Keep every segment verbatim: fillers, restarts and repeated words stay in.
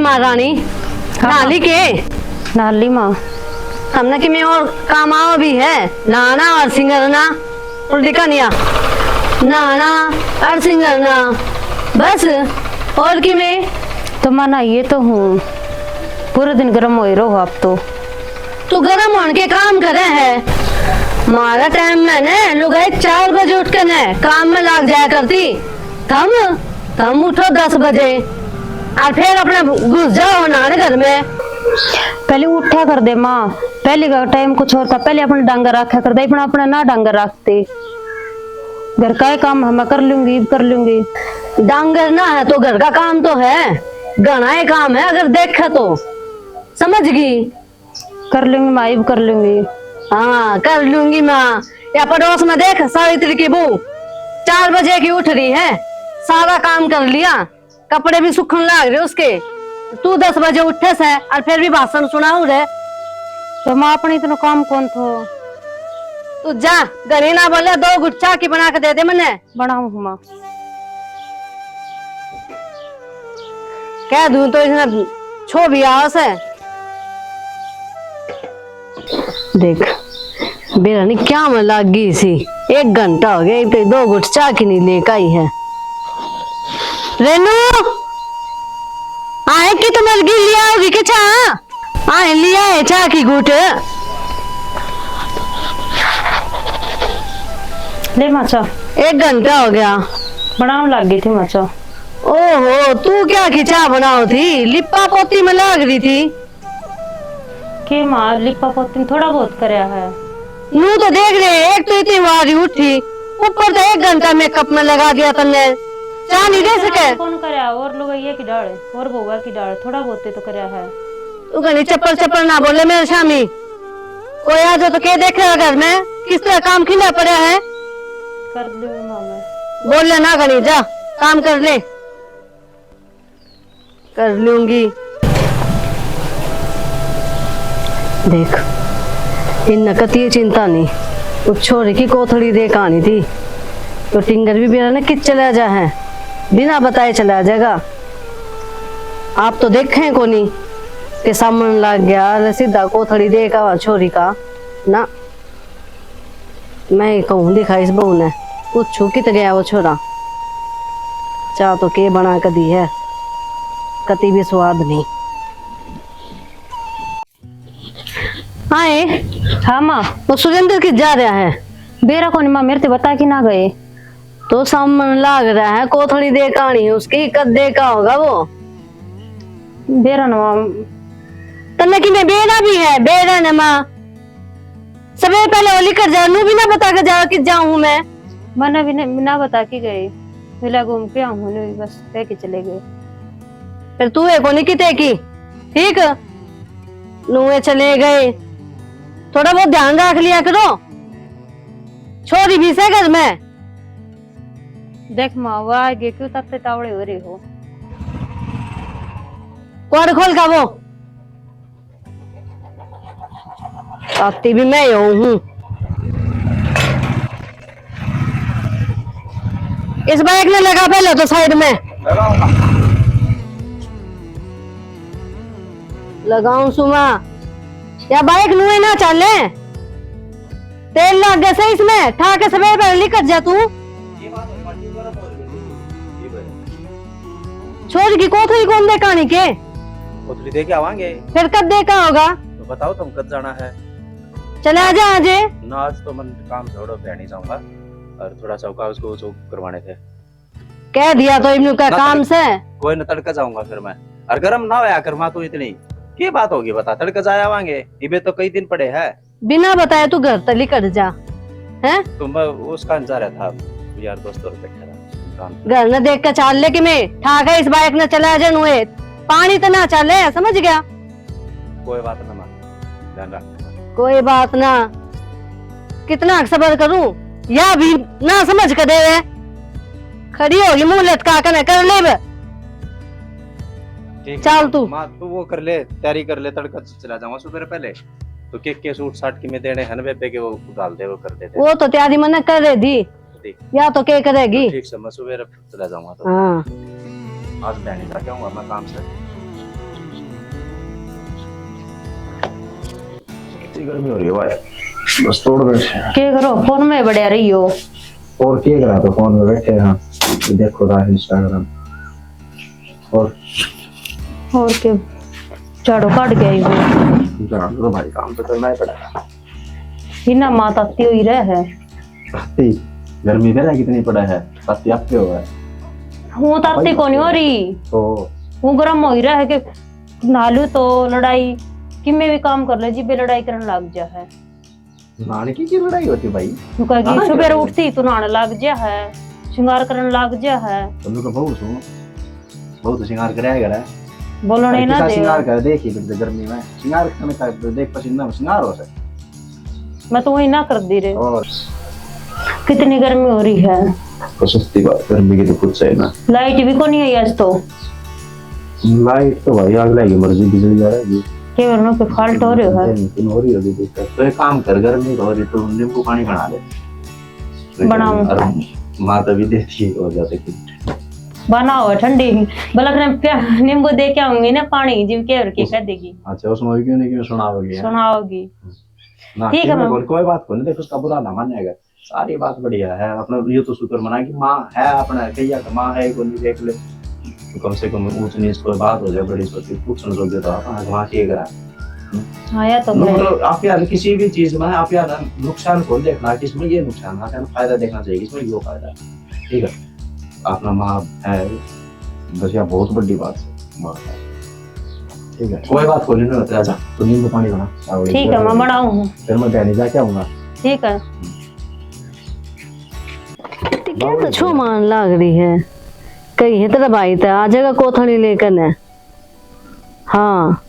महारानी, हाँ। नहा ली के? नहा ली माँ। हमने कि मैं और काम आओ भी है, नहाना और सिंगरना, उल्टी का निया। नहाना और सिंगरना, बस। और कि मैं तो माँ नहाइए तो हूँ, पूरे दिन गर्म होए रहो आप तो। तू गर्म होने के काम करे है। मारा टाइम में ने लुगाई चार बजे उठ के ने काम में लाग जाया करती। थम, थम उठो दस बजे और फिर अपना घुस जाओ नान घर में। पहले उठा कर दे माँ, पहले का टाइम कुछ और था, पहले अपने डांगर रखा कर दे, अपना, अपना ना डांगर रखते। घर का ही काम है, मैं कर लूंगी, कर लूंगी। डांगर ना है तो घर का काम तो है, घना ही काम है अगर देखे तो, समझ गई? कर लूंगी माँ, इब कर लूंगी। हाँ, कर लूंगी माँ। या पड़ोस में देख, सावित्री की बहू चार बजे की उठ रही है, सारा काम कर लिया, कपड़े भी सूखन लाग रहे उसके, तू दस बजे उठे से और फिर भी भाषण सुनाऊ रे। तो माँ, अपने इतना काम कौन थो? तू जा, घणी ना बोले, दो घुट चाय की बना के दे दे मने। बनाऊं हूँ माँ। कह दूं तो इसने छो भी आस है। देख, बेरा नहीं क्या में लाग गई सी। एक घंटा हो गया, इब तक दो घुट चाय की नहीं लेके आई है। रेनू, आए कि तुम्हारे गिर लिया होगी के चाय? आए लिया है चाय की घुट। ले माँ चाय। एक घंटा हो गया। बनाने लग गई थी माँ चाय। ओहो, तू क्या की चाय बनाओ थी? लिपा पोती में लाग रही थी। के माँ, लिपा पोती में थोड़ा बहुत करया है। नू तो देख रहे, एक तो इतनी बारी उठी, ऊपर तो एक घंटा मेकअप में लगा दिया तन्ने, चाय नहीं दे सके। कौन करया? और लुगाइया की डाल, और बउआ की डाल, थोड़ा बहुत ही तो करया है। तू घणी चप्पल चप्पल ना बोले मेरे सामी। कोई आ जाए तो के देखेगा घर में, किस तरह काम खिंडा पड़ा है। कर लूंगी माँ मैं। बोल ले ना घणी, जा काम कर ले। कर लूंगी। देख, इन्ना कती चिंता नहीं। उस छोरे की कोथड़ी दे कहानी थी, तो टिंगर भी बेरा ने कित चला जा है, बिना बताए चला जाएगा। आप तो देखे कोनी के सामन लाग गया, ले सीधा कोथड़ी दे का छोरी का ना। मैं ही कहूँ दिखा इस बहू ने, पूछू कित गया वो छोरा। चाह तो के बना के दी है, कती भी स्वाद नहीं। आए। हाँ माँ। वो सुरेंद्र कित जा रहा है? बेरा कोनी माँ, मेरे ते बता के ना गए। तो सामन लाग रहा है, कोथड़ी दे कहानी उसकी, कद दे का होगा वो? बेरा ना माँ। तन्ने कि मैं बेरा भी है, बेरा ना माँ। सबसे पहले वो लिकर जा, नू भी ना बता के जा कि जाऊं मैं। मन्ने भी न-, ना बता के गए, मिला घूम के आऊं, नू बस कह के चले गए। फिर तू है कोनी किते की, ठीक? नुए चले गए, थोड़ा बहुत ध्यान रख लिया करो, छोरी भी से घर में। देख माँ, वो आ गए, क्यों तत्ते तावड़े हो रहे हो? क्वाड़ खोल का वो। आती भी मैं ही हूँ। इस बाइक ने लगा पहले तो साइड में। लगाऊं सुमा। या बाइक नुए ना चाले। तेल लग गया से इसमें, ठा के सवेरे पहले निकल जा तू। छोरी की कोथरी कौन दे कहानी के? कोथरी दे के आवांगे। फिर कब दे का होगा? तो बताओ तुम कब जाना है? चले आ जा आज। ना, आज तो मन काम छोड़ो, भैनी जाऊंगा और थोड़ा सा कागज को जो करवाने थे। कह दिया तो इन्हों का ना काम तड़के, से। कोई ना, तड़के जाऊंगा फिर मैं। और गर्म ना होया कर माँ तू इतनी। के बात होगी बता, तड़के जाया आवांगे, इबे तो कई दिन पड़े हैं। बिना बताए तू घर तली कट जा, हैं? तो मैं उसका जा रहा था, यार दोस्त और बैठा रहा काम। घर न देख के चाल ले कि मैं ठाक है इस बाइक न चला जा नुए, पानी तो ना चले, समझ गया? कोई बात ना माँ, ध्यान रख। कोई बात ना, कितना सबर करूं, या भी ना समझ के दे, खड़ी होगी मुंह लटका के न कर ले बे। ठीक है, चल तू। माँ, तू वो कर ले, तैयारी कर ले, तड़का चला जाऊंगा सुबह पहले। तो के, के सूट साट की मैं देने हैं ना बेबे के, वो डाल दे, वो कर देते हैं। वो तो तैयारी मैंने कर दी। दी। या तो के करेगी? तो ठीक से, मैं सुबह चला जाऊंगा तो। हाँ। आज बहनी का क्या हुआ, मैं काम से। गर्मी हो रही है भाई, बस तोड़ बैठे हैं। क्या करो, फोन में बढ़िया रही हो। और क्या करा, तो फोन में बैठे हैं, देखो रहा Instagram। और और के झाड़ू काट के आई हो। झाड़ू तो भाई काम तो करना ही पड़ेगा। इना माँ ताती हुई रह है। ताती? गर्मी में रह कितनी पड़ा है, ताती आपके हो है। हूँ ताती कोनी हो रही। तो हूँ गर्म हो ही रह है कि नहा लूँ तो लड़ाई, किमे भी काम कर ले, जिब्बे लड़ाई करने लग जा है। नहाने की, की लड़ाई होती भाई? तू कहेगी, नहाना सुबह क्या है? उठती तो नहाने लग जा है, श्रृंगार करने लग जा है। तो मैं तो बहू सूं, बहुत श्रृंगार कराया करे। बोलने एक ना किसा दे। श्रृंगार कर, देखी बिन गर्मी में श्रृंगार करने का, देख पसीना में श्रृंगार हो सके। मैं तो वही ना कर दी रे। और कितनी गर्मी हो रही है। तो सस्ती बात, गर्मी की तो कुछ है ना। लाइट भी को नहीं आई आज तो। लाइट तो भाई अगला की मर्जी, बिजली जा रही है। के वरना पे फाल्ट हो रहा है। नहीं हो रही अभी दिक्कत। तो एक काम कर, गर्मी हो रही तो नींबू पानी बना ले। बनाऊं। और माता भी देती हो जाते कि बनाओ ठंडी। बलक ने प्या-, नींबू दे के आऊंगी ना पानी, जिम के और के कह देगी। अच्छा, उसमें भी क्यों नहीं, क्यों सुनाओगी, हैं? सुनाओगी। ना, ठीक है, क्यों मैम। कोई, कोई बात को नहीं, देख उसका बुरा ना मानेगा। सारी बात बढ़िया है, अपना ये तो शुक्र मना कि माँ है, अपना कहिया तो माँ है, कोई नहीं देख ले, तो कम से कम ऊंच नीच कोई बात हो जाए बड़ी छोटी, पूछण जोगे तो अपना माँ के करा। हाँ, या तो है। मतलब आप यार किसी भी चीज में आप यार नुकसान को देखना कि इसमें ये नुकसान है, फायदा देखना चाहिए, इसमें ये फायदा है। ठीक है, अपना माँ है, बस यार बहुत बड़ी बात है, माँ है। ठीक है, कोई बात को नहीं, ना तेरा जा, तो नींबू पानी बना। ठीक है, मैं बनाऊँ हूँ। फिर मैं बहनी जाके आऊंगा। ठीक है। क्या तो छो मान लाग रही है, कही है तेरा भाई तो आ जाएगा कोथली लेकर ने। हाँ,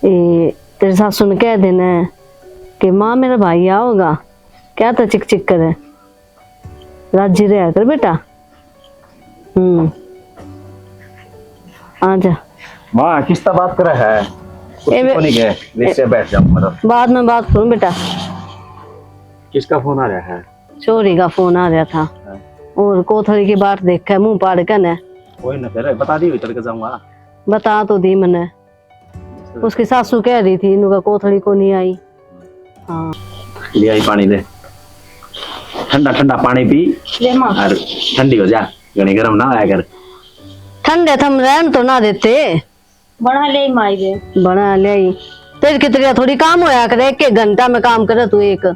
ए, तेरे सासू ने कह देना है कि माँ मेरा भाई आओगा, क्या तो चिक चिक करे, राजी रहा कर बेटा। हम्म, आ जा। माँ, किसका बात करे है? कुछ ए, बे-, कोनी के, ए, वैसे बैठ जाओ, मतलब। बाद में बात करूँ बेटा। किसका फोन आ रहा है? छोरी का फोन आ रहा था। हाँ। और कोथली की बाट देख के मुंह पाड़ के ने। कोई ना, फिर बता दी, तड़के जाऊंगा। बता तो दी मने। उसकी सासू कह रही थी, इनका कोथली को नहीं आई। हाँ। ले आई पानी, ले। ठंडा ठंडा पानी पी। ले माँ। और ठंडी हो जा, घणी गर्म ना होया कर। ठंडे थम रहन तो ना देते। बना ले माई बे। बना ले। तेरे की तरह थोड़ी काम होया करे, एक एक घंटा में काम करे तू एक।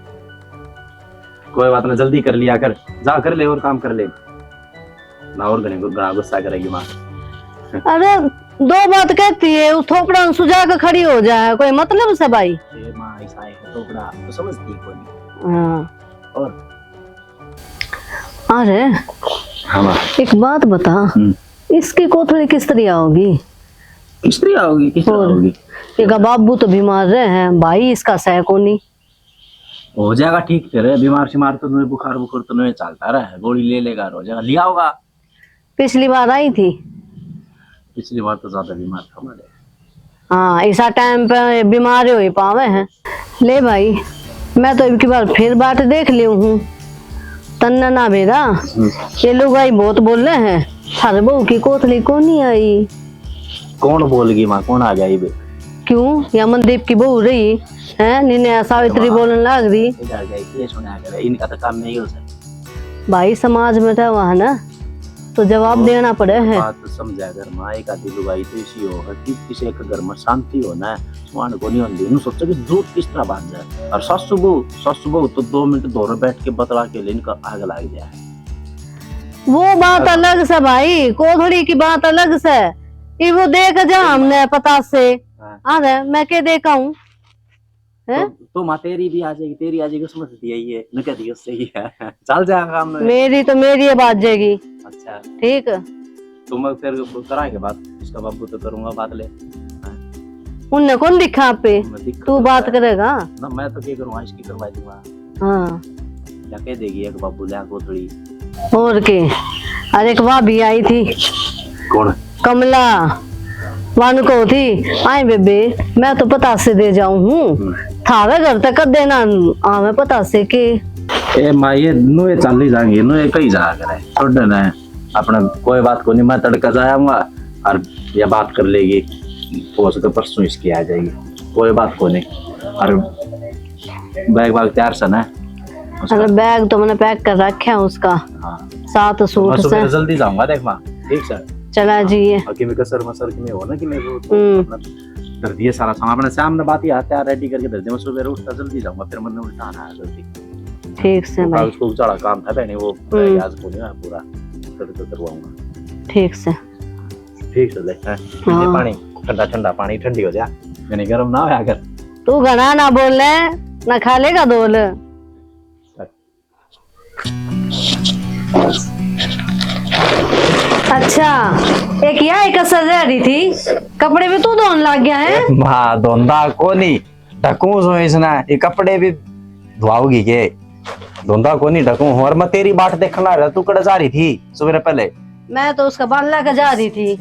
कोई बात ना, जल्दी कर लिया कर, जा कर ले और काम कर ले ना, और घणी घणा गुस्सा करेगी माँ। अरे, दो बात कहती है, वो थोपड़ा सुझा के खड़ी हो जाए, कोई मतलब से भाई? ए माँ, ऐसा है थोपड़ा, तो समझती कोई नहीं। हाँ। और? अरे, हाँ माँ। एक बात बता, हम्म। इसकी कोथली किस तरह आओगी? किस तरह आओगी, किस तरह और? आओगी? इसका बाबू तो बीमार रहे हैं, भाई इसका सह कोनी। हो जाएगा ठीक फिर, बीमार शिमार तो नहीं, बुखार बुखार तो नहीं चलता रहा है, गोली ले लेगा और हो जाएगा, लिया होगा। पिछली बार आई थी। पिछली बार तो ज्यादा बीमार था हमारे। हाँ, इसा टाइम पे बीमार हो ही पावे हैं। ले भाई, मैं तो इबकी बार फिर बाट देख लियो हूँ। तन्ने ना बेरा, हम्म। ये लुगाई बहुत बोले हैं, थारे बहू की कोथली को नहीं आई। कौन बोल गई माँ, कौन आ गया इबे? क्यों, या मनदीप की बहू रही है, निन्ने सावित्री बोलने लाग रही। इधर गई, ये सुना करे, इनका तो काम नहीं हो सकता। भाई, समाज में तो वहाँ ना, तो जवाब और देना पड़े है। बात समझा कर माँ, एक आधी लुगाई तो इसी हो, कि किसी एक घर में शांति हो ना, सुहान को नहीं होती। यूं सोचो कि दूध किस तरह बांध जाए। और सासू बहू, सासू बहू तो दो मिनट दौरे बैठ के बतला के ले, इनका आग लग जाए। वो बात अलग से भाई, कोथली की बात अलग से। ये वो देख जा हमने पता से। हाँ। अरे, मैं के देखा हूँ? हैं? तो, तो माँ तेरी भी आ जाएगी, तेरी आ जाएगी, उसमें से यही है, न कह दियो सही है। चल जाएगा काम में। मेरी तो मेरी अब आ जाएगी। अच्छा। ठीक। तो मैं फिर कराएंगे बात, इसका बाबू तो करूंगा बात ले। हाँ। उनने कौन दिखा आप पे? मैं दिखा तू तो बात है। करेगा? ना, मैं तो क्या करूँगा, इसकी करवा दूंगा। हाँ। क्या कह देगी एक बाबू ले आको थोड़ी। और के? अरे एक भाभी आई थी। कौन? कमला। वान को थी, "आए बेबे, मैं तो पतासे दे जाऊं हूँ। हम्म। थारे घर तक कद देना आवे पतासे के?" ए माँ, ये नुए चाली जाएंगे, नुए कहीं जा करे। छोड़ देना है। अपना कोई बात को नहीं, मैं तड़का जाया हूँ और ये बात कर लेगी। हो सके परसों इसकी आ जाएगी, कोई बात को नहीं। और बैग वैग तैयार से ना उसका? अरे, बैग तो मैंने पैक कर रखा है उसका। हाँ। सात सूट से। जल्दी जाऊंगा, देख माँ। ठीक से। चला जाइए। हाँ, कि मैं कसर मसर कि मैं हो ना कि मैं वो हम्म। अपना धर दिए सारा सामान। अपने शाम में बात ही आता है, रेडी करके धर दिया। मैं सुबह उठता जल्दी जाऊंगा, फिर मैंने उल्टा आना है जल्दी। ठीक से भाई। उसको सारा काम था बहनी, वो हम्म। आज को नहीं है पूरा, कल तो करवाऊंगा। ठीक से। ठीक से देख, हैं? हाँ। ये पानी ठंडा ठंडा पानी, ठंडी हो जा, मैंने गर्म ना होया कर। तू घना ना बोल, ना खा लेगा धोल। अच्छा, एक या एक कसर रह रही थी, कपड़े भी तू धोने लग गया है। ए, माँ, धोंदा कोनी, ढकूं सो इसने, ये कपड़े भी धुआओगी के? धोंदा कोनी, ढकूं हूँ। और मैं तेरी बाट देखना रहा, तू कड़े जा रही थी सवेरे पहले? मैं तो उसका बाला का जा रही थी।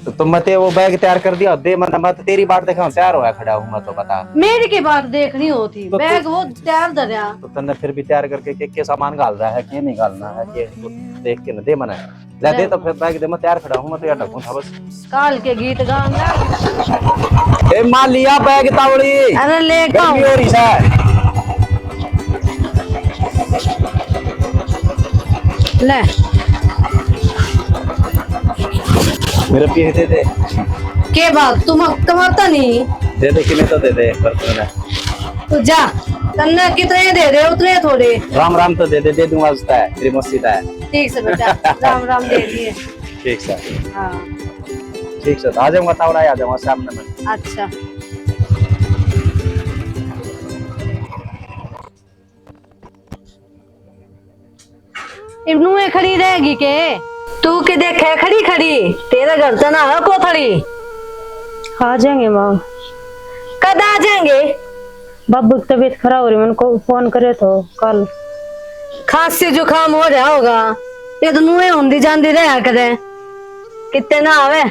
तो तुम मते वो बैग तैयार कर दिया, दे, मैं, मैं तो तेरी बाट देखा, तैयार होया खड़ा हूँ मैं तो, बता। मेरी की बाट देखनी होती, तो बैग तू वो तैयार धरया। तो तन्ने फिर भी तैयार करके के, के सामान घाल रहा है, के नहीं घालना है, के तो देख के न दे मने। ले दे तो फिर बैग दे, मैं तैयार खड़ा हूँ, मैं तो यार ढकूं था बस। काल के गीत गाऊंगा। ए माँ, लिया बैग तावड़ी। अरे ले गर्मी हो रही है। ले। मेरे पीस दे दे। के बात, तुम कमाता नहीं? दे दे, किने तो दे दे, पर तूने। तू जा, तन्ने कितने दे दे, उतने थोड़े। राम राम तो दे दे, दे दूंगा उसका, तेरी मस्ती का है। ठीक से बेटा, राम राम दे दिए। ठीक से। हाँ। ठीक से, आ जाऊंगा, तावड़ा आ जाऊंगा सामने में। अच्छा। इब नुए खड़ी रहेगी के? तू के देखे खड़ी खड़ी, तेरे घर तो ना हो कोथड़ी। आ जाएंगे माँ। कद आ जाएंगे? बाबू की तबीयत खराब हो रही, मैंने को फोन करे तो कल। खांसी जुकाम हो रहा होगा, ये तो नुए होंदी जांदी रहा करे, कितने ना आवे।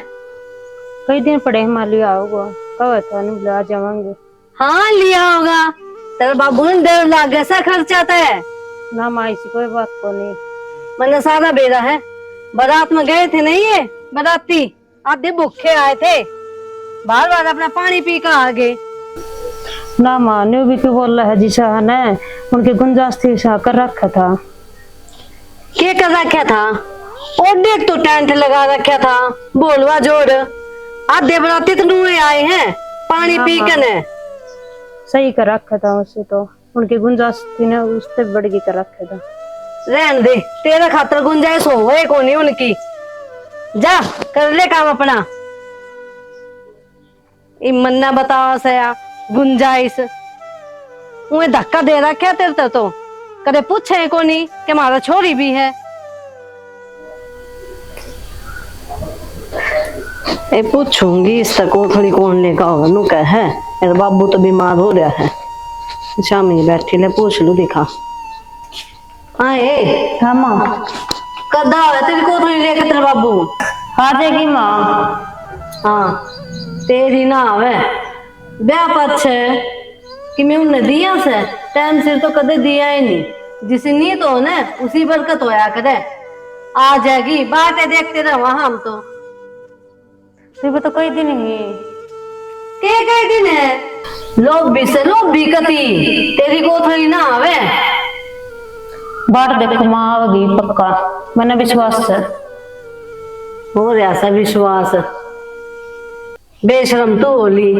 कई दिन पड़े हैं माँ, लिया होगा, कब है तो नहीं बोला, आ जावांगे। हाँ, लिया होगा। तेरे बाबू ने डर लाग गया सा खर्चा ते। ना माँ, ऐसी कोई बात को नहीं। मैंने सारा बेरा है। बारात में गए थे नहीं ये बाराती, आधे भूखे आए थे, बार बार अपना पानी पी कर आ गए। ना माँ, न्यू भी क्यों बोल रहा है जिसा है ना, उनकी गुंजाइश थी, सा कर रखा था। के कर रखा था? ओडे तो टेंट लगा रखा था, बोलवा जोड़। आधे बराती तो नुए आए हैं, पानी हाँ, पी हाँ। के ने। सही कर रखा था उसे तो, उनकी गुंजाइश थी ना, उससे बढ़ के कर रखा था। रहन दे, तेरे खातर गुंजाइश हो गए कोनी उनकी। जा, कर ले काम अपना। ई मन्ना बतावा सया गुंजाइश। उए धक्का दे रखा तेरे ते तो। कदे पूछे कोनी कि म्हारा छोरी भी है। ए, पूछूंगी इस तक, वो थोड़ी कौन लेगा होगा, नु कह है। ए, बाबू तो बीमार हो रहा है। शामी बैठी ले, पूछ लू दिखा। हाँ, ए। हाँ, माँ। कद आवे तेरी कोथली लेके तेरे बाबू? आ जाएगी, माँ। हाँ, तेरी ना आवे। ब्याह पाछे कि मैं उन्हें दिया से, टाइम सिर तो कदे दिया ही नहीं। जिसी नीत हो ना, उसी बरकत होया करे। आ जाएगी, बातें देखते रहो हम तो। तेरे तो कई दिन ही। के कई दिन है? लोभी से लोभी कती, तेरी कोथली ना आवे। बाट देखो माँ, आवेगी पक्का, मैंने विश्वास है। हो रहा सा विश्वास। बेशरम तू होली,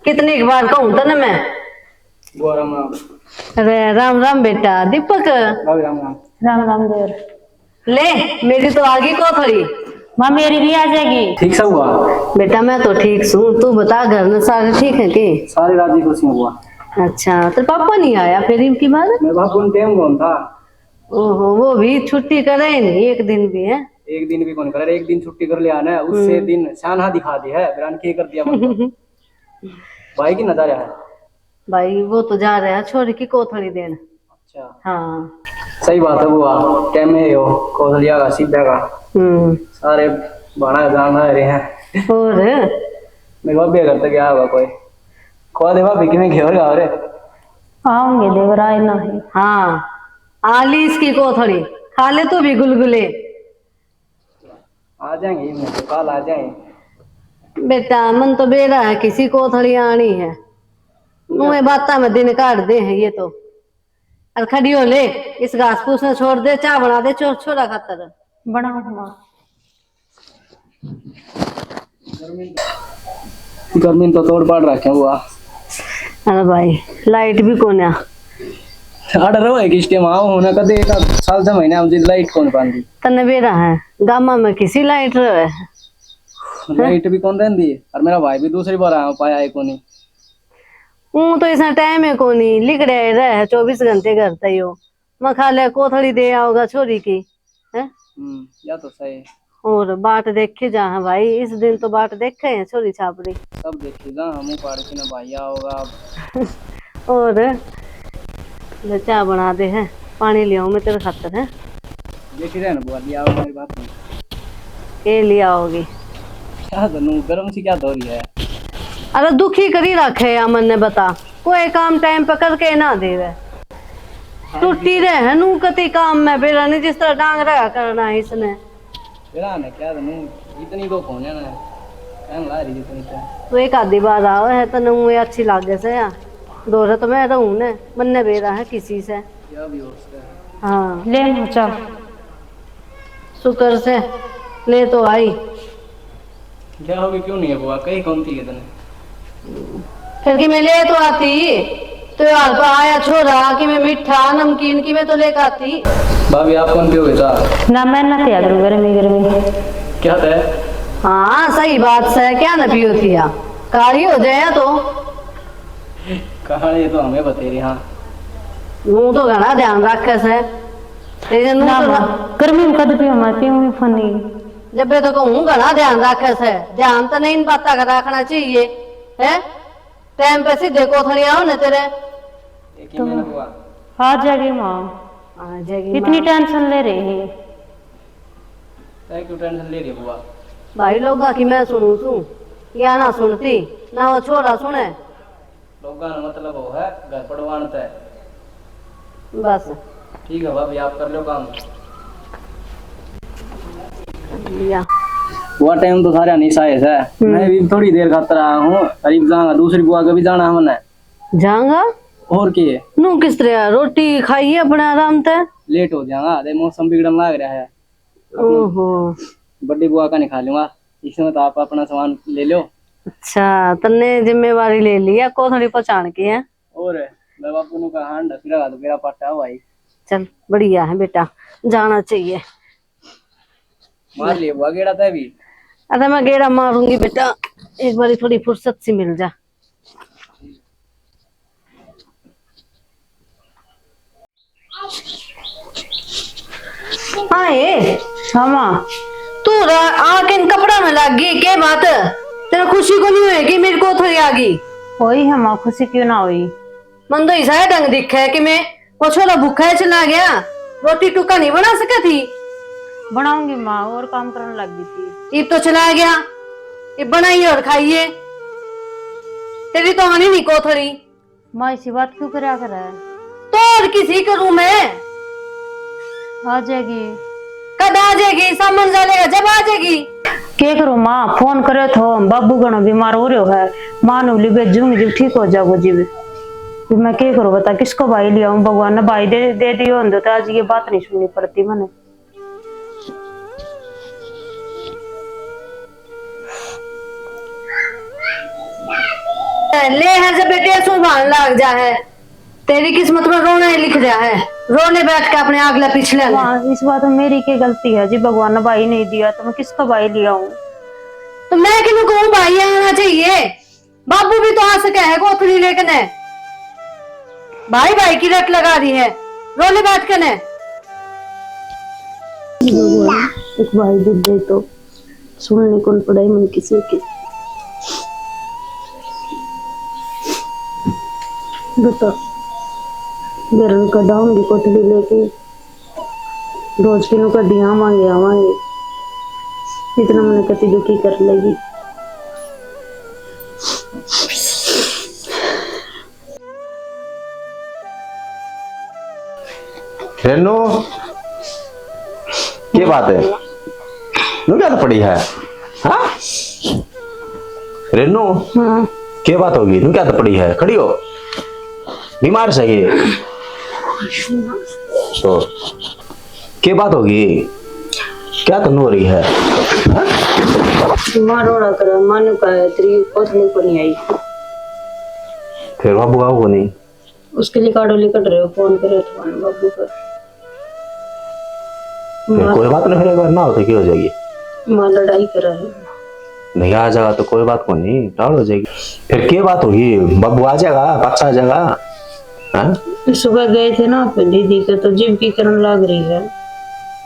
कितनी एक बार कहूँ तने मैं। बुआ राम राम। अरे राम राम बेटा दीपक। भाभी राम राम। राम राम देवर। ले, मेरी तो आ गई कोथली। माँ, मेरी भी आ जाएगी। ठीक सा हुआ? बेटा, मैं तो ठीक सूं, तू बता, घर में सारे ठीक हैं के? सारे राजी खुशी हैं बुआ। अच्छा, तेरे पापा नहीं आया फिर इनकी बार? मेरे पापा उन टाइम कौन था? ओहो, वो भी छुट्टी करे ही नहीं एक दिन भी, है? एक दिन भी कौन करे, एक दिन छुट्टी कर लिया ना, उससे हम्म। दिन शाना दिखा दी है, बिरान के कर दिया मन को। भाई की नजर है। भाई, वो तो जा रहा है छोरी की कोथली देन। अच्छा। हाँ। सही बात है बुआ, टाइम है यो, कोथलिया का, सीधा का। हम्म। सारे भाणा जान रहे हैं। और? मेरे भाभी घर तक गया होगा कोई। खोआ दे भाभी, किमें घेवर गाओ रे। आऊंगे देवर, आए ना है। हाँ। आली इसकी कोथली, खा ले तू भी गुलगुले। आ जाएंगे, मैं तो कल आ जाएंगे। बेटा, मन तो बेरा है, किसी कोथली आनी है। मुँह बातां में दिन काट दे हैं ये तो। अरे खड़ी हो ले, इस घास फूस ने छोड़ दे, चाय बना दे छो-, छोरा खातर। बना हुआ। गर्मी तो तोड़ पाड़ रखे हुआ। अरे भाई, लाइट भी कोन्या। आर्डर हो किस टाइम आओ होना, कदे एक साल से महीने हम जी लाइट कौन पाती। तन्ने बेरा है, गामा में किसी लाइट रहे। लाइट भी कौन रहती है, और मेरा भाई भी दूसरी बार आया, पाया है कोनी। ऊं तो इसा टाइम है कोनी, लिकड़े रहे चौबीस घंटे घर तई हो। मैं खा ले कोथड़ी दे आओगा छोरी की, हैं? हम्म, या तो सही। और बाट देखे जा, हाँ भाई, इस दिन तो बाट देखे हैं छोरी छापरी। सब देखे जा, हम पाड़ के ना भाई आओगा। और ले चाय बना दे है, पानी ले आऊं मैं तेरे खातर है। देखी रहे ना बुआ, ले आओ मेरी बात नहीं। के ले आओगी? क्या करूं, गर्म सी क्या धो रही है? अरे दुखी करी रखे या मन ने बता, कोई काम टाइम पे करके ना देवे। टूटी रहे है नू कति काम में, बेरा नहीं जिस तरह डांग रहा करना है इसने। बेरा ने क्या नू इतनी को कौन है ना, कहन ला रही इतनी क्या। तो एक आधी बार आओ है तो नू ये अच्छी लागे से या। दो तो मैं रहूं ने, मन ने बेरा है किसी से। क्या भी हो सकता है। हाँ। ले चा। शुक्र से ले तो आई। क्या होगी, क्यों नहीं है बुआ, कहीं कौन थी कितने? फिर कि मैं ले तो आती, तो यार पर आया छोरा कि मैं मीठा नमकीन की मैं तो लेकर आती। भाभी, आप कौन पियोगे चाय? ना, मैं ना पिया करूँ गर्मी गर्मी। क्या है? हाँ, सही बात से, क्या ना पियो थी या? काली हो जाए या तो। कहानी तो हमें बतेरी, हाँ। वो तो घना ध्यान रखे से। तेरे नू ना तो माँ, गर्मी में कद पीऊँ मैं, पीऊँ भी फनी। जब मैं तो कहूँ घना ध्यान रखे से, ध्यान तो नहीं इन बातों का रखना चाहिए, हैं? टाइम पे सीधे कोथड़ी आओ ना तेरे। एक ही तो मिनट हुआ। आ जाएगी माँ। आ जाएगी इतनी माँ। टेंशन ले रही है। तै क्यों टेंशन ले रही है बुआ? भाई लोगा की मैं सुनू सू, या ना सुनती, ना वो छोरा सुने। लोगा ना मतलब वो है घर पड़वान तै। बस। ठीक है भाभी, आप कर लो काम। लिया। वो टाइम तो सारे नहीं साए से। हम्म। मैं भी थोड़ी देर खातर आया हूँ, करीब जाऊंगा, दूसरी बुआ के भी जाना है मने। जाऊंगा? और के? नू किस तरह रोटी खाई है अपने आराम तै? लेट हो जाऊंगा, अरे मौसम बिगड़न लाग रहा है। ओहो। बड़ी बुआ का नहीं खा लूंगा, इसमें तो आप अपना सामान ले लो। अच्छा, तन्ने जिम्मेवारी ले ली है, कोथड़ी पहुंचान की है। और मैं बापू नु कहा, "हां, ढक रहा तो मेरा पाटा हो भाई।" चल, बढ़िया है बेटा, जाना चाहिए। मार ले बुआ गेड़ा तै भी। अरे मैं गेड़ा मारूंगी बेटा, एक बारी थोड़ी फुर्सत सी मिल जा। आए। हाँ माँ। तू रा-, आके इन कपड़ा में लाग गई, के बात? तेरा खुशी को नहीं हुए कि मेरी कोथरी आ गई? होई है माँ, खुशी क्यों ना होई? मन तो ऐसा है ढंग दिखे कि मैं वो छोरा भूखा है चला गया, रोटी टुका नहीं बना सके थी। बनाऊंगी माँ, और काम करने लग गई थी। इब तो चला गया, इब बनाइए और खाइए। तेरी तो आनी नहीं कोथरी। माँ इसी बात क्यों करया करे? तो और किसी करूँ मैं? आ जाएगी। कद आ जाएगी? सामान जा लेगा जब आ जाएगी। के करूँ माँ, फोन करे थो, बाबू घणो बीमार हो रह्यो है, माँ ने बोली भेजूंगी जब ठीक हो जाओ जी। भी मैं के करूँ बता, किसको भाई ले आऊँ? भगवान ने भाई दे, दे दियो होंदो तो आज ये बात नहीं सुननी पड़ती मैंने। ले हर जब बेटे ऐसो भान लाग जा है, तेरी किस्मत में रोना ही लिख जा है। रोने बैठ के अपने आगला पिछले ने। माँ, इस बात में मेरी क्या गलती है जी? भगवान ने भाई नहीं दिया तो मैं किसका भाई ले आऊं? तो मैं किनु कहूँ भाई आना चाहिए? बाबू भी तो आ सके है कोथली लेके ने। भाई भाई की रट लगा रही है, रोने बैठ के ने। भगवान, एक भाई दे दे तो। सुननी कौन पड़ाई मन किसी की। बता, घर में कद आऊंगी कोथली लेके, रोज किनु का दिया मांगे आवांगे, इतना मैंने कति दुखी कर लेगी। रेनू, के बात है? नू क्या तो पड़ी है? हाँ? रेनू, हाँ। के बात होगी? नू क्या तो पड़ी है? खड़ी हो। बीमार सै ये? तो के बात होगी? क्या तन्नू हो रही है? हाँ? माँ रोड़ा करे, माँ ने कहा है, तेरी कोथली को नहीं आई। फिर बाबू आओ को नहीं? उसके लिए काढ़ो लिकट रहे हो, फोन करे तो बाबू पर। फिर माँ कोई बात नहीं, फिर एक बार ना होते की हो जाएगी? माँ लड़ाई करा है। नहीं आ जाएगा तो कोई बात को नहीं, टाल हो जाएगी। फिर के बात होगी? बाबू आ जाएगा, पाछा आ जाएगा। हाँ? सुबह गए थे ना, फिर दीदी के तो जिब की करन लाग रही है,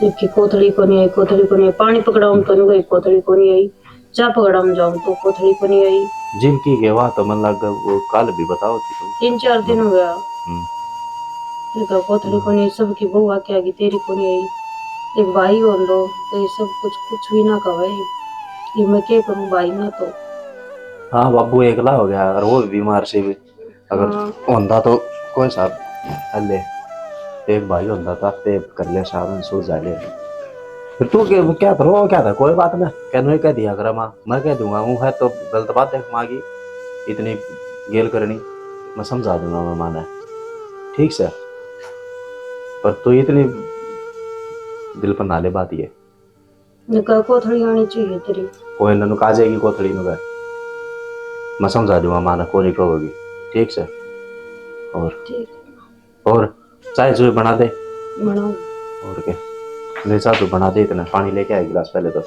जिब की कोथली को नहीं आई, कोथली को नहीं आई। पानी पकड़ाऊं तो नहीं गई, कोथली को नहीं आई। जा पकड़ा में जाऊं तो कोथली को नहीं आई। जिब की गए वहां तो मन लग गया, वो कल भी बताओ थी तुम। तीन चार दिन हो गया। हम्म। इनका कोथली को नहीं, सबकी बहू आके आ गई, तेरी को नहीं आई। एक भाई होंदो तो ये सब कुछ, कुछ भी ना कहे। ये मैं क्या करूं भाई ना तो। हाँ, बाबू एकला हो गया और वो भी बीमार से भी। अगर हाँ। होंदा तो कोई साहब, ले, एक भाई होंदा तो आपे कर ले साहब, सुलझा ले। फिर तू के, क्या था, रो क्या था, कोई बात ना, कहने कह दिया करा माँ, मैं कह दूंगा, हूँ है तो गलत बात है माँ की, इतनी गेल करनी, मैं समझा दूंगा मैं माँ ने, ठीक से, पर तू इतनी दिल पर ना ले बात ये। नका कोथली आनी चाहिए तेरी। कोई ना, नुका जाएगी कोथली नुका। मैं समझा दूंगा माँ ने, कोनी कहोगी। ठीक से? और ठीक। और चाय चूय बना दे। बनाओ। और क्या? ले, चाय तो बना दे, इतना पानी लेके आए गिलास पहले तो।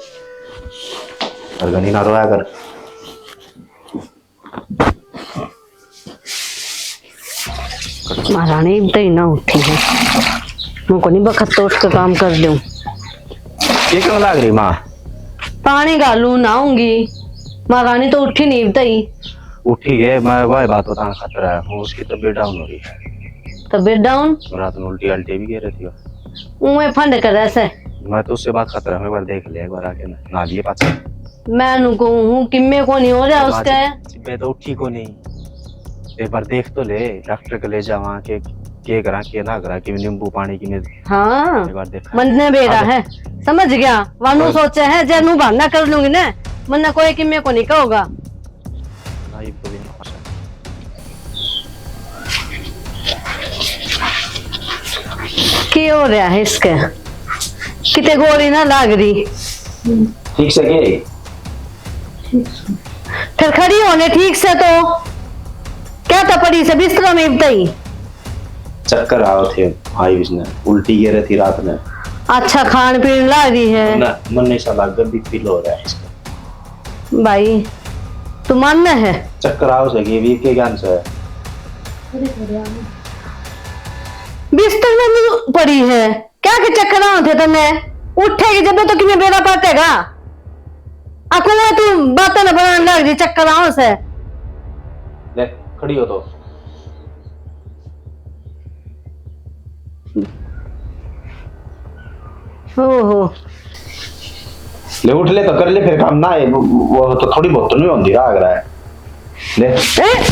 और घणी ना रोया कर। महारानी इब तई ना उठी है, मैं कोनी बखत तो उसका काम कर लूं। ये क्यों लाग रही माँ? पानी घालूं, नहाऊंगी। महारानी तो उठी नहीं इब तई। उठी है, मैं वह बात बताना खतरा है, वो उसकी तबीयत डाउन हो रही है। तबीयत डाउन? रात में उल्टी अल्टी भी गिर रही थी। उए फंड करे से। मैं तो उससे बात खतरा, मैं एक बार देख लिया, एक बार आके ना, ना लिए पाछे। मैं नु कहूं हूं, किम्मे को नहीं हो रहा तो उसके। आज मैं तो उठी को नहीं। एक बार देख तो ले, डॉक्टर के ले जावा के, के करा, के ना करा, कि नींबू पानी की नहीं। हाँ, एक बार देखा। मन ने बेरा है, समझ गया। वानू सोचे है, जे नू बहाना कर लूंगी ना, मन ने कोई किम्मे को नहीं कहोगा। ना, ये कोई नहीं। के हो रहा है इसके? किते गोली ना लाग रही। ठीक से के? फिर खड़ी होने ठीक से तो क्या था पड़ी से बिस्तर में इब तई? चक्कर आवे थे, आई इसने उल्टी गिर रही थी रात में। अच्छा, खान पीन ला रही है ना? मन ऐसा लग गया, बीपी लो हो रहा है इसका। भाई, तू मानना है? चक्कर आवे से, ये भी के ज्ञान से है। बिस्तर में भी पड़ी है। क्या के चक्कर आवे थे तन्ने? उठेगी जब तो किमें बेरा पाटेगा। अकुआ तू बातें ना बनाने लग जी, चक्कर आवे से। ले, खड़ी हो तो। ओहो। ले उठ ले तो कर ले फिर काम ना, ये वो, वो तो थोड़ी बहुत तो नहीं होती, राग रहा है। ले। ए?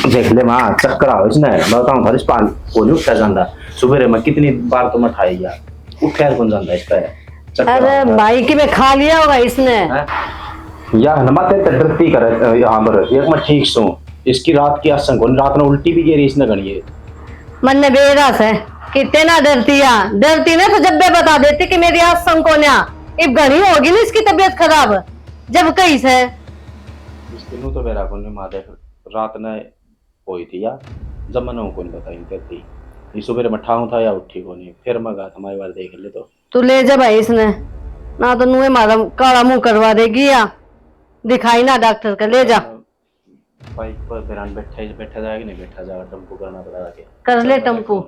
देख ले माँ, चक्कर आओ इसने, मैं बताऊँ, फरिश पान को नहीं उठा जाता। सुबह मैं कितनी बार तो मैं ठाई गया, उठा कौन जाता इसका है। चक्कर अरे आओ। भाई, कि मैं खा लिया होगा इसने। हैं? या ना माते ते डरती करे, अ, यहाँ पर, एक मैं ठीक सूं। इसकी रात की आसंग कोनी, रात में उल्टी भी गेरी इसने घणी है। मन्ने बेरा से, कितने ना डरती या, डरती ना तो जब भी बता देती कि मेरी आसंग कोन्या। इब घणी होगी ना इसकी तबीयत खराब, जब कही से। इसके नू तो बेरा कोनी माँ, देख, रात ने होई थी या, जब मैंने कोनी बताई करती। ये सुबह मैं ठाऊं था या उठी कोनी, फिर मैं कहा था, "माई बार देख ले तो।" तू ले जा भाई इसने, ना तो नुए मारा काला मुंह करवा देगी या दिखाई ना डॉक्टर का, ले जा। बाइक पर बेरान बैठा ही, बैठा जाएगा नहीं, बैठा जाएगा, टम्पू करना पड़ेगा क्या? कर ले टम्पू।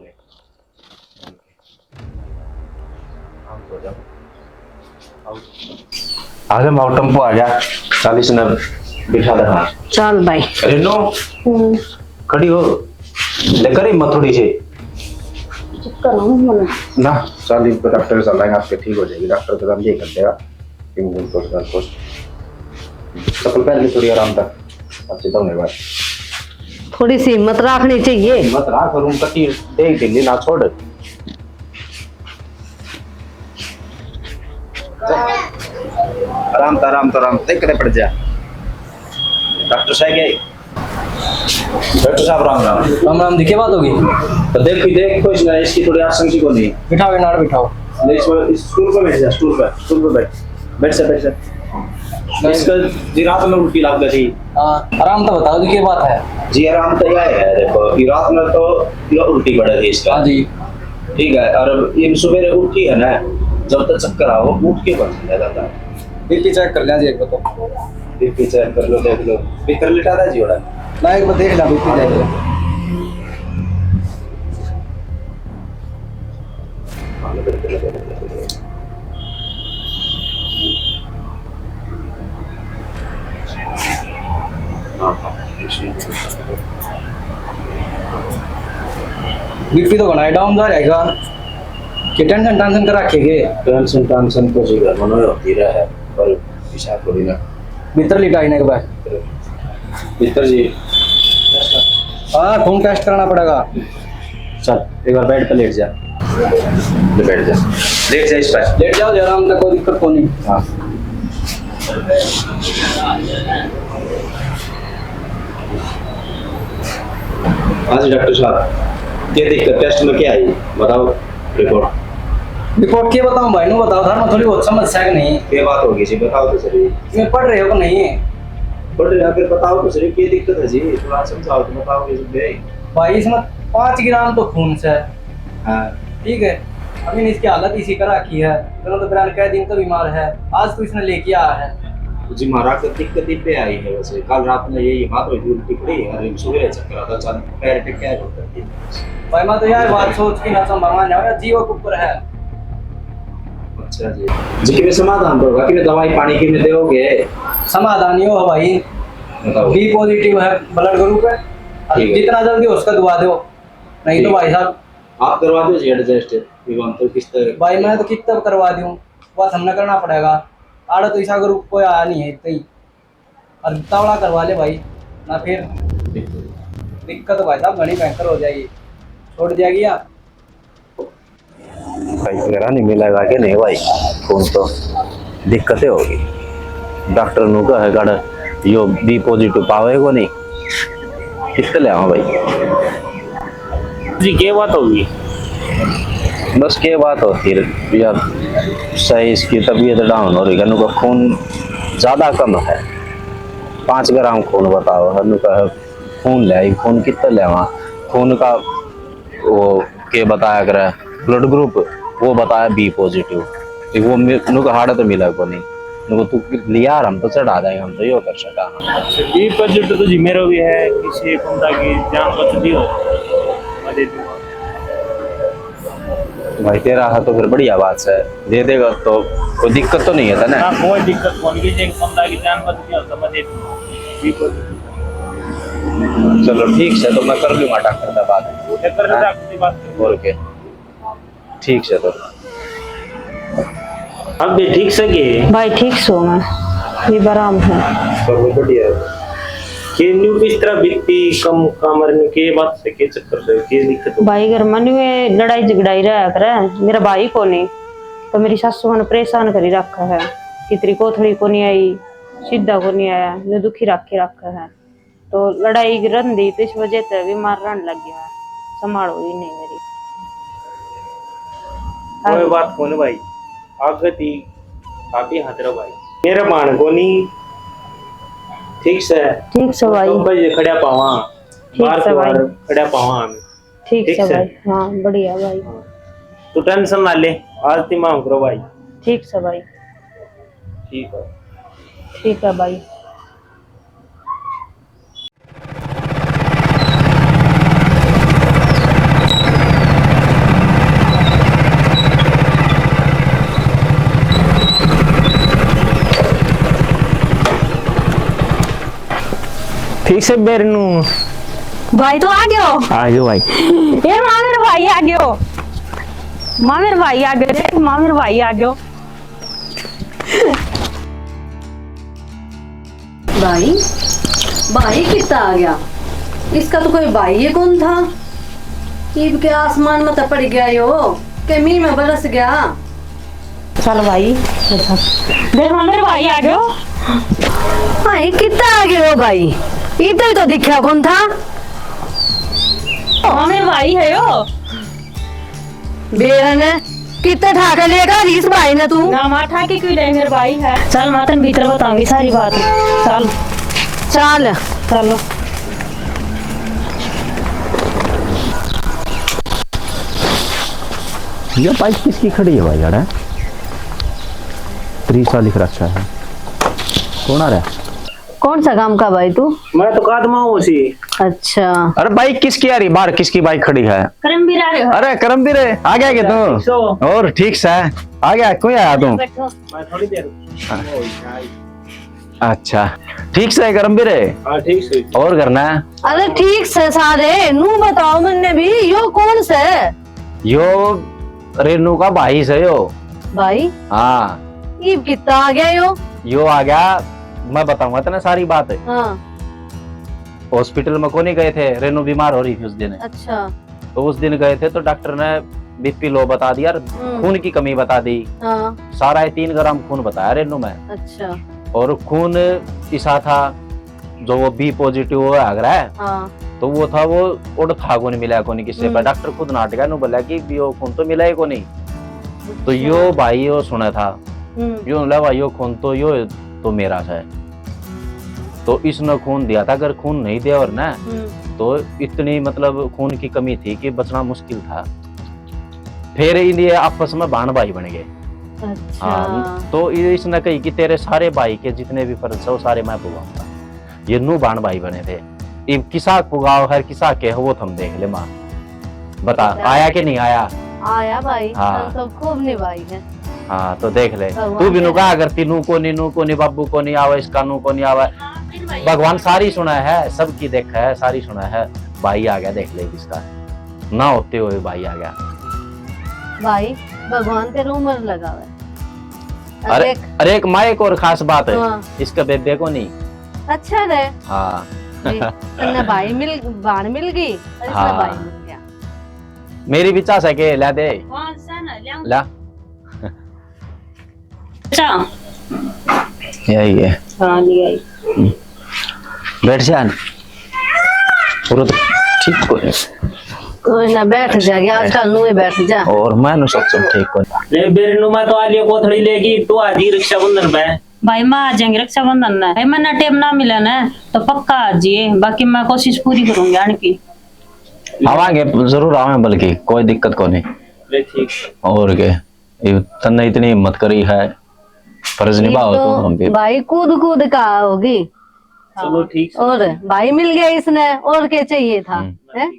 आ गया माओ, टम्पो आ गया। चालीस ने बिठा दे। हाँ। चल भाई। रेनो, हम्म। खड़ी हो। ले कर हिम्मत थोड़ी सी। चक्कर आऊं मने। ना, चालीस पे डॉक्टर चलाएंगे, आपके ठीक हो जाएगी। डॉक्टर तो ये कर देगा। टिम टिम पोस्ट कर पोस्ट। चप्पल पहन ले थोड़ी आराम तक। अच्छे तो होने बाद। थोड़ी सी हिम्मत रखनी चाहिए। हिम्मत रख, और उन कटी देख ढीली ना छोड़। आराम तो, आराम तो, आराम। देख के पड़ जा। डॉक्टर साहब गए। डॉक्टर साहब, राम राम। राम राम जी, क्या बात होगी? तो देख, कोई देख, कोई इसने, इसकी थोड़ी आशंक सी को नहीं। बिठाओ, इनार बिठाओ। ले, इसको, इस स्टूल पे बैठ जा, स्टूल पे, स्टूल पे बैठ। बैठ जा, बैठ जा। नहीं। इसका जी रात में उल्टी लग गई थी। हाँ, आराम तो बताओ जी, क्या बात है? जी, आराम तो यह है, देखो, कि रात में तो यह उल्टी पड़ रही इसका। हाँ जी। ठीक है, और ये सुबह उठी है ना, जब तक चक्कर आओ, उठ के बंद हो जाता है। बीपी चेक कर लें जी एक बार तो। बीपी चेक कर लो, देख लो। भीतर लिटा था जी, ओड़ा। ना, एक बार देख लें, बीपी देख लें। बीपी तो घणा ही डाउन जा रहेगा। कि टेंशन, टेंशन कर रखे के? टेंशन, टेंशन तो जी घर में होती रहे, पर पीछा थोड़ी ना। भीतर लिटा इन्हें के बाद। भीतर जी। हाँ, खून टेस्ट कराना पड़ेगा। चल, एक बार बेड पे लेट जा। ले, बैठ जा। लेट जा इस पर। लेट जाओ जी, आराम से, कोई दिक्कत को नहीं। हाँ। हाँ जी डॉक्टर साहब, क्या दिक्कत, टेस्ट में क्या आई, बताओ रिपोर्ट। रिपोर्ट क्या बताऊं भाई, नु बताओ, थारे में थोड़ी बहुत समस्या कि नहीं? क्या बात होगी जी, बताओ तो सही। मैं पढ़ रहे हो कि नहीं? पढ़ रहे हो, फिर बताओ तो सही, क्या दिक्कत है जी, थोड़ा समझाओ तो बताओ ये सब। भाई, इसमें पाँच ग्राम तो खून से। हाँ। ठीक है, अभी इसकी हालत इसी कर रखी है। चलो, तो बिरान कै दिन तो बीमार है, आज तो इसने लेके आया है। जी महाराज, तो दिक्कत ही पे आई है वैसे। कल रात में यही बात हुई थी, उल्टी पड़ी और सुबह चक्कर आता, चल पैर टिक के कर दी। भाई, मैं तो यार बात सोच के ना संभालना है, जीव के ऊपर है। अच्छा जी। जी, किमें समाधान तो होगा, किमें दवाई पानी किमें दोगे? समाधान यो है भाई, बताओ। बी पॉजिटिव है ब्लड ग्रुप है, ठीक है। जितना जल्दी हो सके दवा दो, नहीं तो ठीक। भाई साहब, आप करवा दो जी एडजस्ट, विवान तो किस्त। भाई, मैं तो कितना करवा दूं, बस हमने करना पड़ेगा। आड़ा तो इसा ग्रुप कोई आया नहीं है इतना ही। और तावड़ा करवा ले भाई, ना फिर दिक्कत भाई साहब घणी भयंकर हो जाएगी, छोड़ दिया गया। भाई, मेरा नहीं मिलेगा कि नहीं भाई, खून तो दिक्कत ही होगी। डॉक्टर नु कहे, "गड़ यो बी पॉजिटिव पावे को नहीं, कित ले आवा भाई?" जी, क्या बात होगी? बस क्या बात होती है यार, सही इसकी तबीयत डाउन हो रही है, नु का खून ज़्यादा कम है, पाँच ग्राम खून बताओ, नु का खून ले आई, खून कितना ले आवा? खून का वो के बताया करे ब्लड ग्रुप, वो बताया बी पॉजिटिव। वो मे-, नु का हाड़ा तो मिला को नहीं, नु को तू लिया, हम तो चढ़ा देंगे, हम तो यो कर सका। बी पॉजिटिव तो जी मेरो भी है, किसी बंदा की जान बच दी हो, मैं दे दूंगा। भाई, तेरा है तो फिर बढ़िया बात है, दे देगा तो कोई दिक्कत तो नहीं है तने? ना, कोई दिक्कत कौन की, एक बंदा की जान बच गई हो तो मैं दे दूंगा। B positive. चलो ठीक है, तो मैं कर लूंगा डॉक्टर से बात। डॉक्टर से हाँ? डॉक्टर से बात कर। और क्या, ठीक है तो। अब भी ठीक से के? भाई ठीक सो मैं, ये आराम है। पर वो बढ़िया है। के न्यू किस तरह बीती कम कामर में, के बात से, के चक्कर से, के दिक्कत हो? भाई घर में न्यू ये लड़ाई झगड़ाई रहा करे, मेरा भाई को नहीं तो मेरी सासू ने परेशान करी रखा है, कितरी कोथड़ी को नहीं आई, सीधा को नहीं आया, न्यू दुखी रख के रखा है। तो लड़ाई रंदी तो इस वजह से बीमार रहने लग गया, संभालो ही नहीं मेरी। कोई बात कोनी भाई, आगे ती आप ही हाथ रहो भाई। मेरा भाण कोनी, ठीक से? ठीक से भाई। तो भाई खड़ा पावा, ठीक से भाई। खड़ा पावा हम। ठीक से भाई, हाँ, बढ़िया भाई। तू टेंशन ना ले, आज ती मांग करो भाई। ठीक से भाई। ठीक है। ठीक है भाई। ठीक से बेरनू। भाई तो आ गयो। आ गयो भाई। ए माँ मेरे भाई आ गयो। माँ मेरे भाई आ गयो। देख माँ मेरे भाई आ गयो। भाई, भाई कितना आ गया? इसका तो कोई भाई ही कौन था। इब के आसमान में तो पड़ गया यो, के मी में बरस गया। चल भाई, अच्छा। देख माँ मेरे भाई आ गयो। भाई कितना आ गयो भाई? इधर तो दिखा कौन था? हमें भाई है यो। बेरा ने कितने ठाके लेकर इस भाई ने तू? ना माँ, ठाके क्यों ले, मेरे भाई है। चल माँ, तन भीतर बताऊंगी सारी बात। चल। चल। चलो। ये बाइक किसकी खड़ी है भाई? अड़ा त्रिशा लिख रखा है। कौन आ रहा है? कौन सा काम का भाई तू? मैं तो कादमा हूँ सी। अच्छा। अरे बाइक किसकी आ रही बाहर? किसकी बाइक खड़ी है? करमवीर आ रहे हो? अरे करमवीर, आ गया के तू? ठीक सो? और ठीक सा है। आ गया, कोई आया तू? बैठो। मैं थोड़ी देर। हाँ। अच्छा, ठीक से है करमवीर? हाँ, ठीक से। और करना है? अरे ठीक से सारे, नू बताओ मन्ने भी, यो कौन से? यो रेनू का भाई से यो। भाई? हाँ। ये कितना आ गया यो? यो आ गया, मैं बताऊंगा तने सारी बात। हाँ। हॉस्पिटल में कोनी गए थे, रेनू बीमार हो रही थी उस दिन। अच्छा। तो उस दिन गए थे तो डॉक्टर ने बीपी लो बता दिया और हम्म। खून की कमी बता दी। हाँ। सारा ही तीन ग्राम खून बताया रेनू में। अच्छा। और खून ऐसा था जो वो बी पॉजिटिव वो आ रहा है। हाँ। तो वो था, वो उड़ था कोनी, मिला कोनी किसी पे। हम्म। डॉक्टर खुद नाट गया, नु बोला कि यो खून तो मिला ही कोनी। तो अच्छा। यो भाई यो सुना था, हम्म। यो बोला भाई यो खून तो यो तो मेरा है। तो इसने खून दिया था, अगर खून नहीं दिया और ना, हम्म। तो इतनी मतलब खून की कमी थी कि बचना मुश्किल था। फिर इन ये आपस में भाण भाई बन गए। अच्छा। हाँ, तो ये इसने कही कि तेरे सारे भाई के जितने भी फर्ज है वो सारे मैं पुगाऊंगा। ये नू भाण भाई बने थे। इब किसा पुगाव हर किसा के हो वो थम देख ले माँ। बता, अच्छा। आया कि नहीं आया? आया भाई, हाँ। हम तो खूब निभाई है। हाँ, तो देख ले। भगवान तू भी नु के कहा करती, नू कोनी, नू कोनी, बाबू कोनी आवे, इसका नू कोनी आवे। हाँ, फिर भाई भगवान सारी सुना है, सबकी देख है, सारी सुना है। भाई आ गया, देख ले इसका। ना होते हुए भाई आ गया। भाई, भगवान तेरे उम्र लगावे। अरे, देख। अरे एक माँ, एक और खास बात है। हाँ। इसका बेबे कोनी। अच्छा रे। हाँ। देख, तन्ने भाई मिल, भाण मिल गई और इसमें हाँ। भाई मिल गया। मेरी भी चाह सके, ला दे। हाँ, सा ना, ला। ला। अच्छा। यही है। हाँ, ले आई। हम्म। बैठ जा। पूरा तो ठीक को है। कोई ना, बैठ जा, आजकल नुए बैठ जा। और मैं नु सोचूं ठीक को। ले, बेरे नुमा तो आ लियो, कोथड़ी लेगी, तू आ जी रक्षाबंधन पे। भाई, मैं आ जाएंगे रक्षाबंधन ने। भाई, मैंने टेम ना मिला ना, तो पक्का आ जाइए, बाकी मैं कोशिश पूरी करूंगी आने की। आवांगे, जरूर आवांगे, बल्कि कोई दिक्कत को नहीं। ले, ठीक। और के? ये तन्ने इतनी हिम्मत करी है, फर्ज ये निभाओ तो तुम हम पे। भाई कूद कूद का होगी। चलो ठीक से। और भाई मिल गया इसने, और क्या चाहिए था, हम्म। हैं?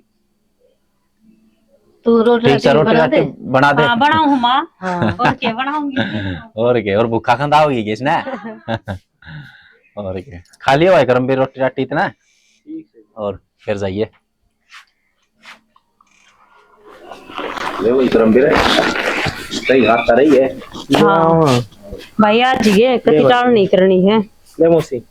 तू रोटी ठीक से राटी रोटी बना राटी दे। बना दे। हाँ, बनाऊँ हूँ माँ। हाँ। और क्या बनाऊंगी? और क्या, और भूखा खांदा होगी किसने? और क्या, खा लियो भाई करम भी रोटी राटी इतना। ठीक है। और फिर जाइए। ले वो इकरम भी रहे। सही हाथ आ रही है। हाँ। भाई, आज ये कति टाल नहीं करनी है। ले मौसी।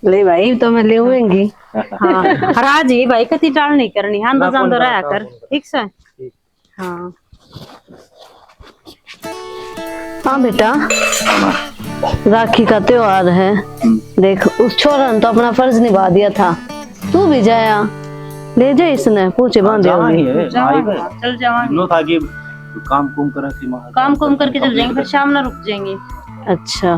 ले भाई, तो मैं ले आऊंगी। हाँ। और आज ये भाई कति टाल नहीं करनी है, आंदा ना, जांदा फोन रहा कर, कर। ठीक से? ठीक। हाँ। हाँ बेटा, राखी का त्योहार है। हम्म। देख, उस छोरा ने तो अपना फर्ज निभा दिया था, तू भी जाया, ले जा इसने, पूछे हाँ, बांधे जावांगे, होंगे। जावांगे, हाँ, चल जावांगे। नो था कि काम कुम करा कि मां काम कुम करके चल जाएंगे, फिर शाम ना रुक जाएंगे। अच्छा।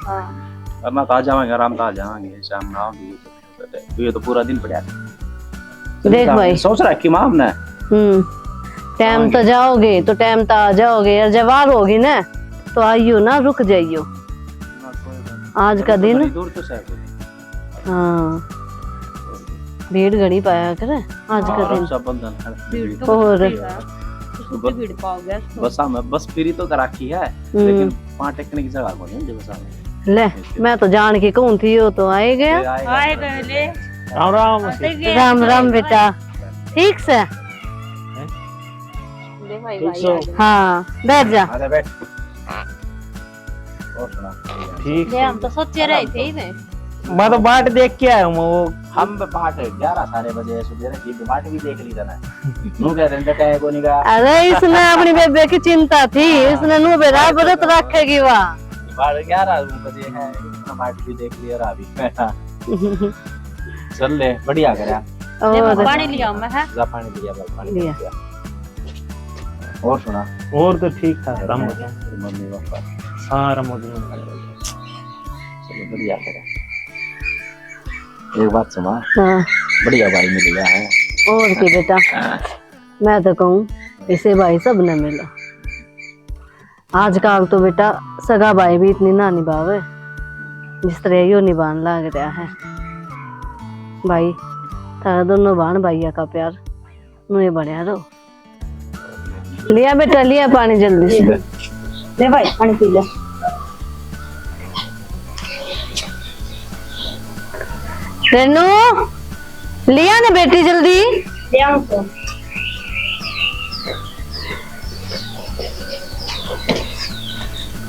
हाँ। अब मैं कहा जावांगे, आराम कहा जावांगे, शाम ना आओगे। ये तो पूरा दिन पड़ा है। देख भाई। सोच रहा कि माँ हमने। हम्म। टाइम तो जाओगे, तो टाइम तो आ जाओगे। यार, जब वार होगी ना, तो आइयो ना, रुक जाइयो। ना, कोई बात नहीं। आज का दिन। दूर तो से कोई। हाँ। भीड़ घणी पाया करे आज का दिन। रक्षाबंधन है। भीड़ तो और। है। भीड़ पाओगे। बस हम, बस फ्री तो कर रखी है, हम्म। लेकिन पाँच टेकने की जगह को नहीं, बस हम। ले, मैं तो जान के कहूं थी, यो तो आए गया। आए गए, ले। राम राम। राम राम बेटा, ठीक से? ले भाई, ठीक भाई, से? आ जा। हाँ, बैठ जा। आजा, बैठ। और सुना? ठीक ले, से। हम तो सोचे रहे थे ही नहीं। मैं तो बाट देख के आया हूँ, वो हम बाट ग्यारह साढ़े बजे सुबह की बाट भी देख ली था ना। नू कह रहे हैं, "कहे को नहीं गा।" अरे, इसने अपनी बेबे की चिंता थी, हाँ। इसने नू बेरा व्रत रखेगी वहाँ। बारह ग्यारह बजे है, इतना बाट भी देख लिया अभी। चल ले, बढ़िया करया। और ले, मैं पानी लिया मैं, है? जा पानी लिया, बस पानी लिया। लिया। और सुना? और तो ठीक ठाक, राम। Mummy papa? सारा मौज में। चलो, बढ़िया करया। एक बात सुना। हाँ। बढ़िया भाई मिल गया है। और की बेटा? हाँ। मैं तो कहूँ, इसे भाई सब ने मिलो। आजकल तो बेटा सगा भाई भी इतनी ना निभावे, जिस तरह यो निभान लाग रहा है। भाई, थारा दोनों भाण भाइया का प्यार नुए बढ़िया रहो। लिया बेटा, लिया पानी जल्दी से। ले भाई, पानी पी ले। रेनू, लिया ना बेटी जल्दी। ले आऊं तो।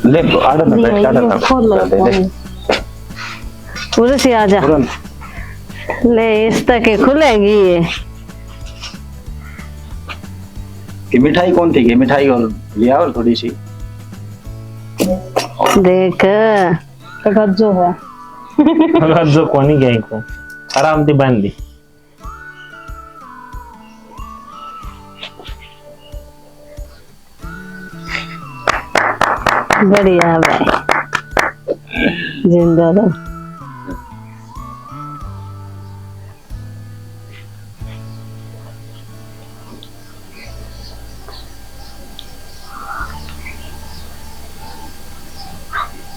ले, आड़े ना बैठ, आड़े ना। खोल लो, ले, ले। खोल। उधर से आ जा। उधर। ले, इस तक के खुलेगी ये। कि मिठाई कौन थी? कि मिठाई और लिया और थोड़ी सी। देख। गज्जो है। गज्जो कोनी गई को। आराम दी बांध दी। बढ़िया भाई, जिंदा रहो।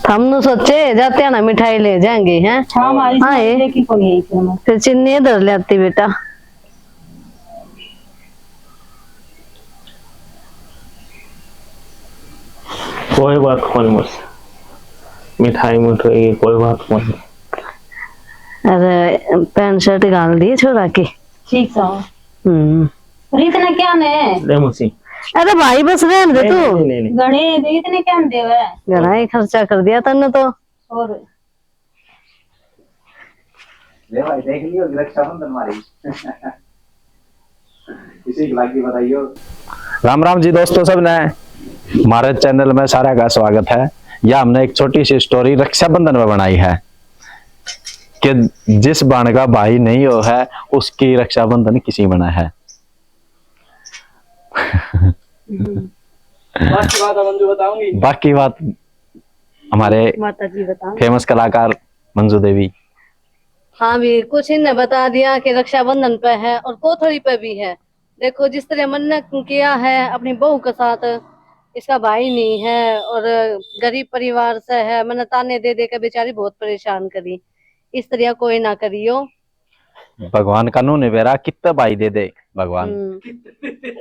हम नु सोचे जाते ना मिठाई ले जाएंगे, हैं? हाँ, हमारी हाँ, समझ ये। लेके कोनी आई फिर मैं। फिर चीनी इधर ले आती बेटा। कोई बात कोनी बस। मिठाई मिठाई कोई बात कोनी। अरे, पैंट शर्ट घाल दिए छोरा के। ठीक था। हम्म। रीत ने क्या ने? ले मौसी। अरे भाई, बस रहन दे नहीं, तू। नहीं, नहीं, नहीं। घणे रीत ने क्या देवे? घणा ही खर्चा कर दिया तन्ने तो। और ले भाई, देख लियो रक्षाबंधन हमारी। किसी की लागी बताइयो। राम राम जी दोस्तों, सब ने हमारे चैनल में सारा का स्वागत है। यह हमने एक छोटी सी स्टोरी रक्षाबंधन में बनाई है कि जिस भाण का भाई नहीं हो है, उसकी रक्षाबंधन किसी बना है। बाकी बात मंजू बताऊंगी। बाकी बात हमारे माता जी बताओ। फेमस कलाकार मंजू देवी। हाँ भी, कुछ इनने बता दिया कि रक्षाबंधन पे है और कोथली पे भी है। देखो, जिस तरह मन्नत किया है अपनी बहू के साथ, इसका भाई नहीं है और गरीब परिवार से है, मैंने ताने दे दे के बेचारी बहुत परेशान करी। इस तरह कोई ना करियो। भगवान का नू नहीं बेरा, कितने भाई दे दे भगवान। हम्म।